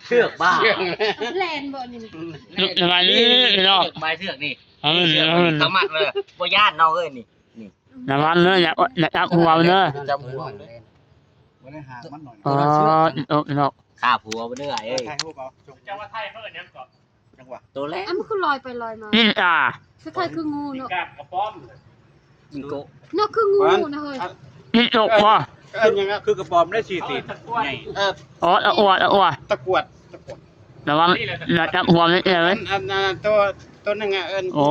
ເຊືອກບ້າ ແລ່ນບໍ່ນີ້ ລະບາຍນີ້ພີ່ນ້ອງ ບາຍເຊືອກນີ້ ເອີ ເຊືອກນີ້ ເອົາມັດໄວ້ ບໍ່ຢ້ານນ້ອງເອີຍນີ້ ນີ້ ລະວັງເດີ ຢ່າ ຢ່າຈັບຫົວມັນເດີ ຈັບຫົວມັນເດີ ບໍ່ໄດ້ຫາມັນໜ້ອຍ ອໍ ເນາະ ຂ້າຜົວມັນເດີ ເອີຍ ຖ່າຍຮູບເອົາ ຈັ່ງວ່າໄທເຂົາເອີ້ນຫຍັງເກາະ ຈັງຫວະ ໂຕແລກ ອ້າວ ມັນຄືລອຍໄປລອຍມາ ອິນອາ ຄ້າຍໆຄືງູເນາະ ກາບກະປອມ ຈິງໂກະ ເນາະ ຄືງູນະເຮີ້ຍ ອິນໂອກບໍ່ ເອີ້ນຫຍັງ ຄືກະປອມໄດ້ສີ່ຕີນ ເອີ ອໍ ຕະອວດ ຕະອວດ ຕະກວດ ຕະກວດ ລະວັງ ລະຈັບຫົວມັນເອີຍ ອັນ ອັນ ອັນ ໂຕ ໂຕໜຶ່ງອະ ເອີ້ນ ໂອ້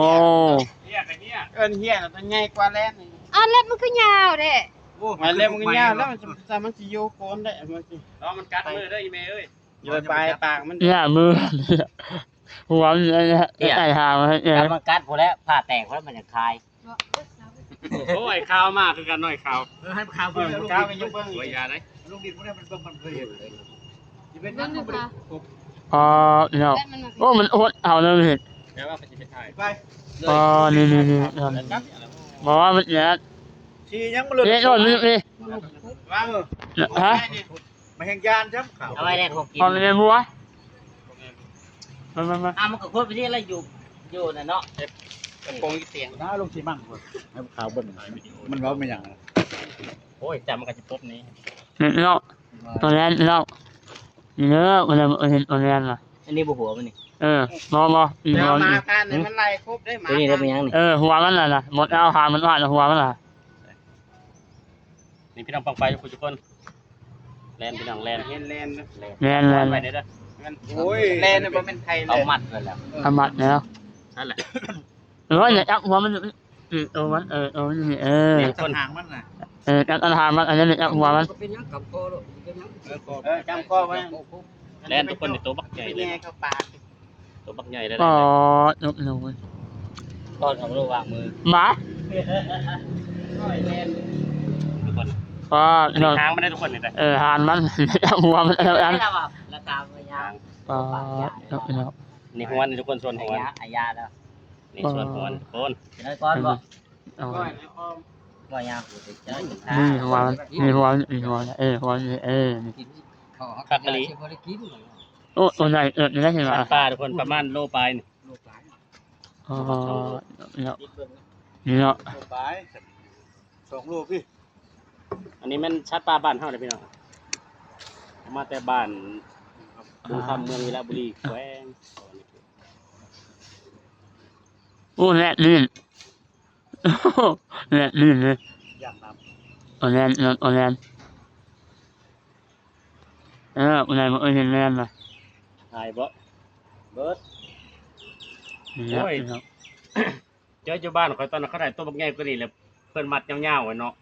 ເອີ້ນເຮຍ ໂຕໃຫຍ່ກວ່າແລ້ວນີ້ ອ້າວ ເລັບມັນຄືຍາວແທ້ ໂອ້ ເລັບມັນຄືຍາວແລ້ວ ມັນຊິ ມັນຊິຢູ່ໂກນໄດ້ ມັນຊິ ລອງມັນກັດມືເດີອີ່ແມ່ເອີຍ ຢ່າໄປປາກມັນ ຢ່າມື ຫົວມັນ ເອີຍ ໄອ້ຫາ ມັນ ເອີຍ ຖ້າມັນກັດພຸ້ນແຫຼະ ຜ້າແຕກພຸ້ນແຫຼະ ມັນຈະຄາຍ ໂອ້ຍ ຂາວມາຄືກັນ ນ້ອຍຂາວ ເອີ ໃຫ້ຂາວເບິ່ງ ເອີ ຂາວກໍຍັງເບິ່ງ ໂອ້ຍ ຢ່າໄດ໋ ລຸງດິດບໍ່ໄດ້ ມັນເບິ່ງ ມັນເຄີຍເຫັນ ຊິເປັນຫຍັງ ມັນບໍ່ໄດ້ຄົບ ອໍ ເນາະ ໂອ້ ມັນອົດເອົາເລີຍ ແຕ່ວ່າມັນຊິໄປຖ່າຍ ໄປ ອໍ ນີ້ໆໆ ບໍ່ວ່າມັນແຍກ ຊິຍັງບໍ່ເລີຍ ເຮັດໂດນນີ້ ວາງ ຮະ ມາແຮງຢານຊ້ຳ ເອົາໄວ້ແລ້ວ ຂອງກິນ ເອົາໄປໃນບົວ ມາໆໆ ອ່າ ມັນກໍຄົນໄປທີ່ລະຢູ່ ຢູ່ນັ້ນເນາະ ເຮັດກະໂປງຢູ່ຕຽງ ໜ້າລົງຊິມັງພຸ້ນ ໃຫ້ຂາວເບິ່ງ ມັນເວົ້າແມ່ນຫຍັງ ໂອ້ຍ ຈຳມັນກໍຊິປົບນີ້ ເນາະ ຕອນແລກເນາະ ນີ້ເດີ ມັນເຫັນຕອນແລກນະ ອັນນີ້ບໍ່ຫົວມັນນີ້ ເອີ ບໍ່ ບໍ່ ອີກຫົວມັນ ມາທານນີ້ມັນໄລ່ຄົບເດ້ ມາ ຕົວນີ້ໄດ້ເປັນຫຍັງນີ້ ເອີ ຫົວມັນນະ ໝົດແລ້ວ ຫາມັນວ່າຫົວມັນນະ ນີ້ພີ່ນ້ອງປ້ອງໄປທຸກຄົນ ແລ່ນພີ່ນ້ອງແລ່ນ ເຫັນແລ່ນ ແລ່ນ ແລ່ນ ໄວ້ເດີ ໂອ້ຍ ແລ່ນບໍ່ແມ່ນໄທ ເອົາມັດໄວ້ແລ້ວ ເອົາມັດແລ້ວ ນັ້ນແຫຼະ ໂອ້ຍ ຈັບຫົວມັນ ເອີ ເອົາມັນ ເອີ ເອົາມັນ ເອີ ຈັບຫາງມັນນະ ເອີ ຈັບຫາງມັນ ອັນນັ້ນຈັບຫົວມັນ ເປັນຫຍັງ ກຳຄໍໂລດ ເປັນຫຍັງ ເອີ ກຳຄໍໄວ້ ແລ່ນທຸກຄົນ ໂຕບັກໃຫຍ່ເລີຍ ເຂົ້າປາກ ໂຕບັກໃຫຍ່ເລີຍ ອໍ ນົກໜູ ຕອນເອົາລະຫວ່າງມື ໝາ ທຸກຄົນ ອໍ ໜອກ ຫາງມັນໄດ້ທຸກຄົນນີ້ ເອີ ຫາງມັນ ຫົວມັນ ເອີ ອັນ ລະຕາມໄປຍາ ອໍ ນົກໜູ ນີ້ຫົວນີ້ທຸກຄົນ ສ່ວນຫົວ ອາຍາ ອາຍາແລ້ວ ນີ້ສ່ວນຫົວທຸກຄົນ ກິນກ່ອນບໍ່ ເອົາ ບໍ່ຍາກ ນີ້ຫົວມັນ ນີ້ຫົວມັນ ນີ້ຫົວມັນ ເອີ ຫົວມັນ ເອີ ນີ້ ຄັກອີ່ຫຼີ ໂອ້ ໂຕໃຫຍ່ເອີບຢູ່ໄດ໋ ເຫັນບໍ່ ປາທຸກຄົນ ປະມານໂລປາຍນີ້ ອໍ ເນາະ ນີ້ເນາະ ປາຍ ສອງໂລພີ່ ອັນນີ້ແມ່ນສັດປ່າບ້ານເຮົາເດ້ພີ່ນ້ອງ ເອົາມາແຕ່ບ້ານບຸງຄຳ ເມືອງວິລະບູລີ ແຂວງ ໂອ້ ແລດລື່ນ ແລດລື່ນເລີຍ ຢ້ານນ້ຳ ໂອ້ ແລດ ໂອ້ ແລດ ເອີ ຜູ້ໃດບໍ່ເຄີຍເຫັນແລດນະ ຫາຍບໍ່ ເບີດ ນີ້ແຫຼະ ໂອ້ຍ ພີ່ນ້ອງ ເຈີຢູ່ບ້ານຂ້ອຍ ຕອນນັ້ນເຂົາໄດ້ໂຕບັກໃຫຍ່ກວ່ານີ້ແຫຼະ ເພິ່ນມັດຍາວໆໄວ້ເນາະ